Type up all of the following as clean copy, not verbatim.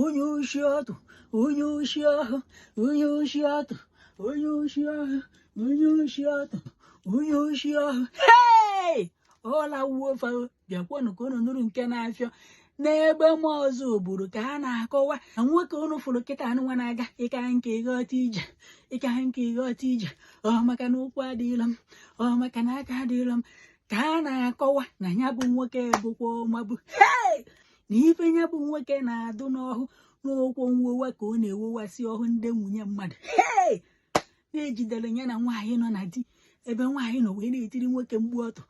Onye oshi ọtụ, onye oshi ọhụ, onye oshi ọtụ, onye oshi ọhụ, onye oshi ọtụ, onye oshi ọhụ. Hey! Ọlawuo fa. Bịakwanụ ka unu nụrụ nke na-afịọ n'ebe ọzọ obodo ka a na-akọwa na nwoke unu fụrụ kịta anụnwa na-aga ịka nke ịghọta ije, ịka nke ịghọta ije. Ọ maka na ụkwụ adịghịla m, ọ maka na aka adịghịla m, ka a na-akọwa na ya bụ nwoke bụkwa ọmabụ. Hey! Na ife ya bụ nwoke na-adụ n'ọhụ n'ụkwụ nwowa ka ọ na-ewowasị ọhụ ndị nwunye mmadụ. Hey! Na-ejidere ya na nwaanyị nọ na di, ebe nwaanyị nọ wee na-etiri nwoke mgbu ọtọ,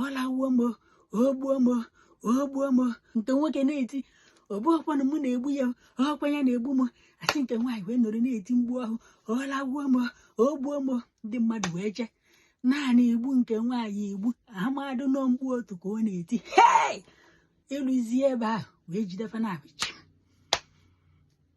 ọlawuo m, ogbuo m, ogbuo m. Nke nwoke na-eti, ọ bụghịkwanụ mụ na-egbu ya, ọkwa ya na-egbu m. Asị nke nwaanyị wee nọrọ na-eti mgbu ọhụ, ọlawuo m, ogbuo m. Ndị mmadụ wee chee naanị igbu nke nwaanyị igbu amadụ nọ mgbu otu ka ọ na-eti. Hey! Ịlụzie ebe ahụ wee jide fa na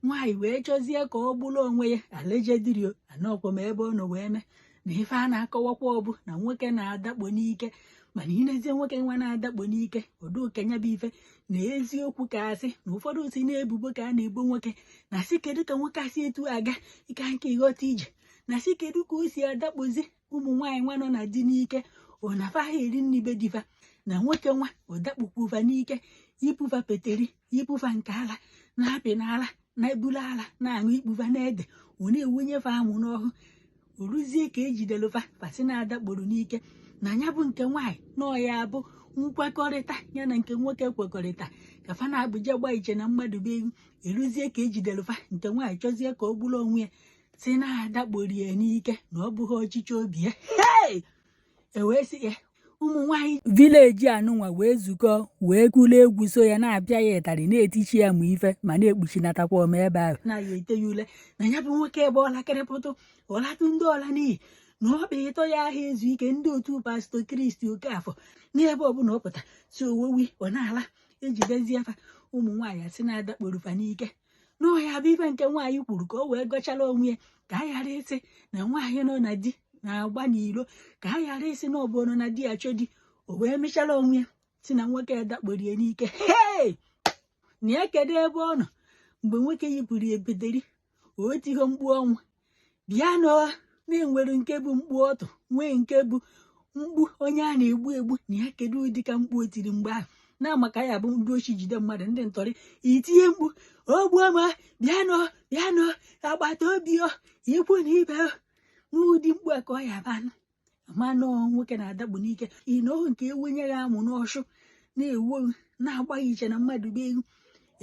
nwaanyị wee chọzie ka ọ gburu onwe ya. Allegedly, anọkwa m ebe ọ nọ wee mee na ife a na-akọwakwa ọbụ na nwoke na-adakpo n'ike. Mana inezie nwoke nwa na-adakpo n'ike ọdụkenya bụ ife na eziokwu, ka asị na ụfọdụ si na-ebubo ka a na-ebo nwoke na sị kedu ka nwoke asị etu aga ịka nke ịghọta ije, na sị kedu ka o si adakpozi ụmụ nwaanyị nwa nọ na di n'ike. Ọ na fa ha eri nri be difa, na nwoke nwa ọ dakpokwu n'ike, yipụfa peteri, yipụfa nke ala na-apị n'ala, na-ebulu ala na-aṅụ, ikpufa n'ede, ọ na-ewunyefe amụ n'ọhụ. Oruzie ka ejidere fa, fasị na-adakporo n'ike, na ya bụ nke nwaanyị nọọ ya bụ nkwekọrịta ya na nke nwoke kwekọrịta ka fa na-abụje gba iche na mmadụ bụ egwu. Eruzie ka ejidere fa, nke nwaanyị chọzie ka ọ gburu onwe ya, si na-adakpori ya n'ike, na ọ bụghị ọchịchị obi ya. Hey! E wee sị ya ụmụ nwaanyị village anụnwa wee zukọ wee kụrụ egwu so ya, na-apịa ya ịtarị, na-etichi ya ma ife ma na-ekpuchinatakwa ọma ebe ahụ na ya ete ya ule na ya bụ nwoke ebe ọlakịrịpụtụ ọlatụ ndị ọla n'iyi na ọkpa ịtọ ya ahụ ezu ike. Ndị otu Pastọ Kristi Okafọ n'ebe ọbụla ọ pụta si owowi ọ na-ala ejidezie fa. Ụmụ nwaanyị asị na-adakporo fa n'ike n'ọhịa bụ ife nke nwaanyị kwuru ka o wee gọchara onwe ya, ka a ghara ịsị na nwaanyị nọ na di na-agba n'ilo, ka a ghara ịsị na ọ bụ nọ na di achọ di. O wee mechara onwe ya si na nwoke dakporie n'ike. Hei! Na ya kedu ebe ọ nọ mgbe nwoke yipụrụ ebederi o tigo mkpu ọnwụ bịa nọ na-enwere nke bụ mkpu ọtụ, nwee nke bụ mkpu onye a na-egbu egbu. Na ya kedu ụdị ka mkpu o tiri mgbe ahụ na maka ya bụ ndị ochi jide mmadụ, ndị ntọrị, itinye mkpu o gbuo m, bịanụ, bịanụ, agbata obi o, ikwu na ibe o. N'ụdị mkpu a ka ọ ya banụ manụ nwoke na-adakpu n'ike ịnọhụ nke ewunye ya amụ n'ọshụ na-ewu na-agbaghị iche na mmadụ bụ egwu.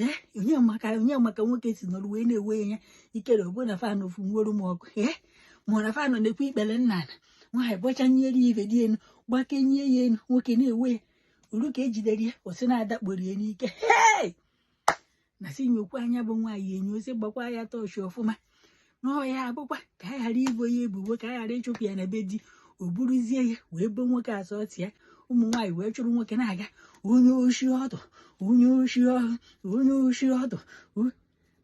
Ee, onye maka onye maka nwoke si nọrọ wee na-ewe ya ikere ọbụna fanụ ofu nwere m ọkụ. Ee, ma na fanụ na-ekwe ikpere nna ala nwaanyị bọchanyere ya ife dị elu, gbakenye ya elu, nwoke na-ewe ya uru ka ejidere ya, kwụsị na-adakpori ya n'ike. Hei! Na si nyokwa anya bụ nwaanyị enyo osi gbakwa ya tọọchị ọfụma n'ọhịa abụkwa ka a ghara ibo ya ebubo, ka a ghara ịchụpụ ya na be di. O buruzie ya wee bo nwoke asọ ya. Ụmụ nwaanyị wee chụrụ nwoke na-aga, onye oshi ọdụ, onye oshi ọhụ, onye oshi ọdụ.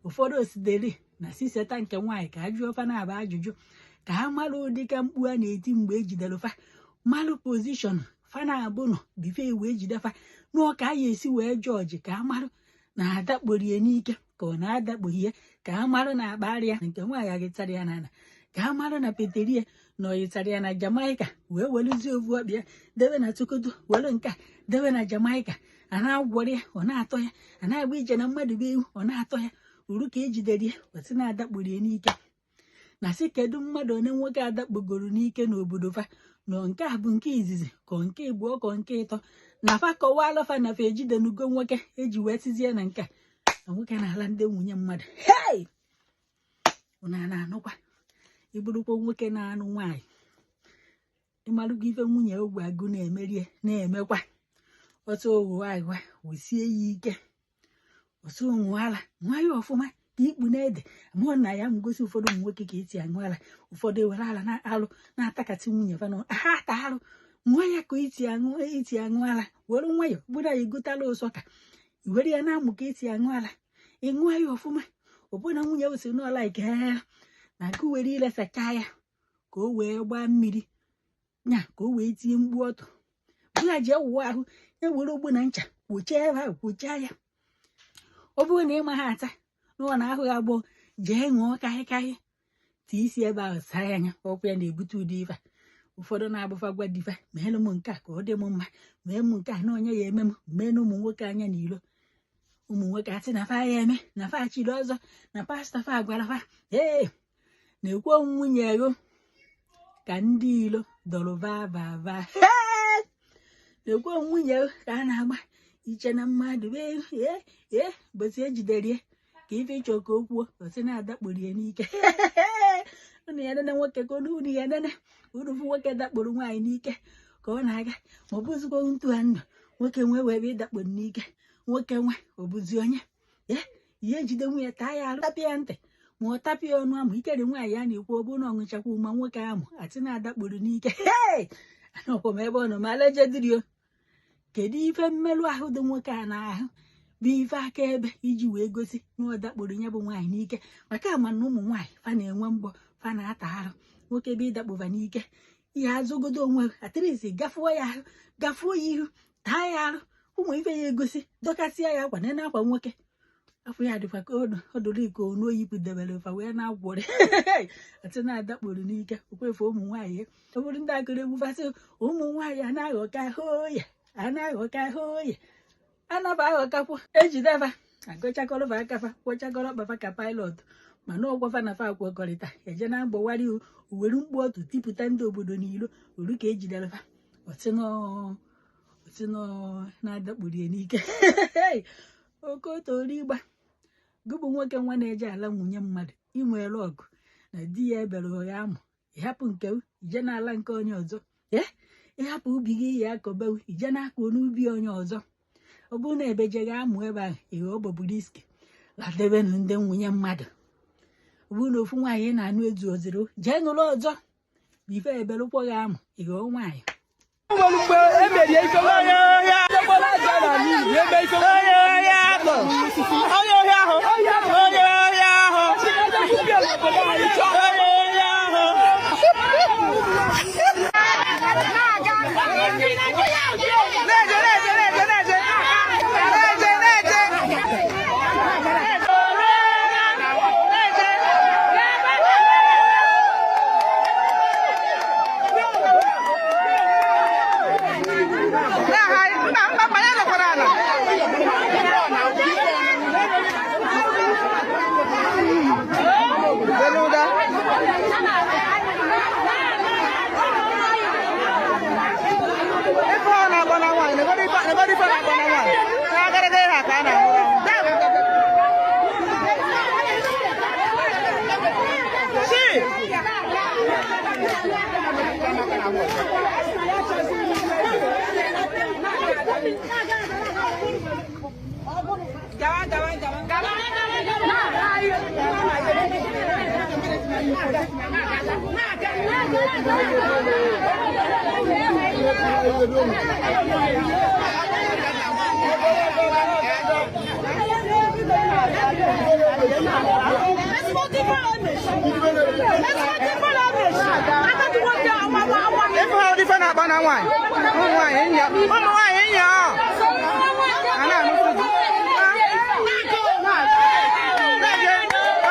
Ụfọdụ osidere na siseta nke nwaanyị ka a jụọ fa na-aba ajụjụ ka ha mara ụdị ka mkpu a na-eti mgbe ejidere fa, malụ position fa na-abụ nọ before wee jide fa nụọ, ka a ya esi wee jọji ka a marụ na adakporie n'ike ka ọ na-adakpoghi ya, ka a marụ na akparịa nke nwaanyị agịtara ya n'ala, ka a marụ na peterie na ọyịtara ya na Jamaica wee weluzie ovu ọkpịa ya debe na Sokoto, were nke a debe na Jamaica, a na-agwọrọ ya ọ na-atọ ya, a na-agba ije na mmadụ bụ ewu ọ na-atọ ya uru ka ejidere ya, ọsị na-adakporie n'ike. Na sị kedu mmadụ one nwoke adakpogoro n'ike n'obodo fa nọ? Nke a bụ nke izizi ka nke ịbụọ ka nke ịtọ na fa kọwalụ fa na fa ejidenugo nwoke eji wee sizie na nke a na nwoke na-ala ndị nwunye mmadụ. Hei! Unu a na-anụkwa ịbụrụkwa nwoke na-anụ nwaanyị, ịmarụgo ife nwunye ogwe agụ na-emerie na-emekwa ọtụ oghụgha agwa wesie ya ike ọtụ ṅụala nwayọ ọfụma ka ikpu na-ede mụọ na ya. M gosi ụfọdụ ụmụ nwoke ka esi aṅụ ala. Ụfọdụ ewere ala na alụ na-atakasị nwunye fa na ha ata arụ. Nwa ya ka esi aṅụ, esi aṅụ ala, were nwayọ bụrụ ya egotala ụsọ ka were ya na-amụ ka esi aṅụ ala. Ịṅụọ ya ọfụma, ọbụna nwunye si n'ọla ike na nke were ile sachaa ya ka o wee gbaa mmiri nya, ka o wee tinye mkpu ọtụ bụla ji ewụwa ahụ ya, were ogbo na ncha kwochaa ebe ahụ, kwochaa ya. Ọ bụrụ na ịma ha ata N'ụwa na ahụ agbọ, jee ṅụọ kaịkaị tii isi ebe ahụ, saa ya anya. Ọkwa ya na-ebute ụdị ife a. Ụfọdụ na-abụfa gwa di fa, meelụ m nke a ka ọ dị m mma, mee m nke a na onye ya eme m mee na ụmụ nwoke anya n'ilo. Ụmụ nwoke asị na fa ya eme na fa chiri ọzọ na pastọ fa gwara fa ee na-ekwo nwunye ego ka ndị ilo dọrọ va va va. Na-ekwo nwunye ka a na-agba iche na mmadụ ee ee ee bụsị ejidere ya ka ife ịchọ ka o kwuo, osi na-adakporo ya n'ike. Unu ya nene nwoke ka unu ya nene unu fụ nwoke dakporo nwaanyị n'ike ka ọ na-aga, ma ọ bụzikwa ntu ha ndụ nwoke nwee wee ebe ịdakporo n'ike nwoke nwe ọ bụzi onye ee ihe ejide nwunye taa ya arụ, tapịa ya ntị ma ọ tapịa ọnụ amụ ikere nwaanyị ya na-ekwu ọ bụrụ na ọ ṅụchakwa ụma nwoke amụ atị na-adakporo n'ike. Hei, anọkwa m ebe ọ nọ ma alejedrio. Kedu ife mmerụ ahụ dị nwoke a n'ahụ bụ ife akaebe iji wee gosi na ọ dakporo ya bụ nwaanyị n'ike? Maka ama na ụmụ nwaanyị fa na-enwe mbọ, fa na-ata arụ. Nwoke bụ ịdakpova n'ike, ihe azụgodo onwe atrisi, gafuo ya ahụ, gafuo ya ihu, taa ya arụ, ụmụ ife ya egosi, dọkasịa ya akwa nene akwa nwoke afọ ya dịkwa ka ọdụrụ iko onu oyipu debere fa wee na-agwọrị atị na-adakporo n'ike. Okwefe ụmụ nwaanyị ọ bụrụ ndị akụrụ egwu fasị ụmụ nwaanyị a na-aghọka ya a na-aghọka ya anaba aghọkakwu ejideba agụchakọrọfa akafa kwọchakọrọ kpafa ka pilot, mana ọgwafa na fa akwekọrịta eje na mgbọwarị uwere mkpu otu tipụta ndị obodo n'ilo oru ka ejidere fa otinọ na-adakpuru ya n'ike. Okotorigba gụbụ nwoke nwa na-eje ala nwunye mmadụ inwere ọgụ na di ya ebere ya amụ, ịhapụ nke ije n'ala nke onye ọzọ, ee ịhapụ ubi gị ya akọbewu ije na-akọ n'ubi onye ọzọ. Ọ bụrụ na ebejeghị amụ ebe ahụ ihe ọ bụbụ riski ladebenu ndị nwunye mmadụ. Ọ bụrụ na ofu nwaanyị na-anụ ezu oziri, jee nụrụ ọzọ bụ ife eberụkwọ gị amụ ịghọ nwaanyị. Nwere mgbe emerie ife onye ohia eme ife onye ohia ahụ, onye ohia ahụ, onye ohia ahụ, onye ohia ahụ. Na-eje, na-eje, na-eje, na-eje, na-eje, na-eje. Mba, mba, mba, ya nọkwara ala. Beluga. Ife ọ na-agba na nwaanyị, negodi ife negodi ife na-agba na nwaanyị. Na agaraga ihe a ka a na-ahụrụ ahụ. Si! Ife ha ụdị ife na-agba na nwaanyị. Ụmụ nwaanyị nya. Ụmụ nwaanyị nya. A na-anụ. Na-eje.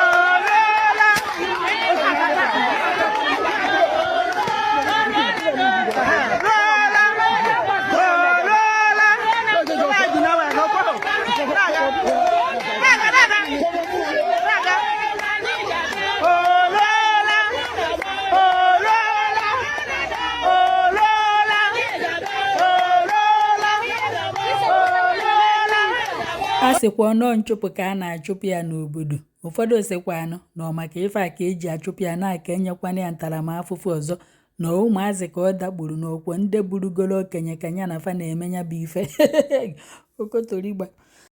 Olela. Rola. Olola. Nwaanyị bi na nwaanyị n'ọkwa. Na-aga. Na-aga, na-aga. Na-aga. Olola. Olola. Olola. Olola. Olola. A sịkwa nọọ nchụpụ ka a na-achụpụ ya n'obodo. Ụfọdụ sịkwanụ na ọ maka ife a ka eji achụpụ ya na-aka enyekwana ya ntaramahụhụ ọzọ na ụmụazị ka ọ dakpuru n'okwo ndị burugoro okenye ka ya na fa na-eme ya bụ ife. Okotorigba.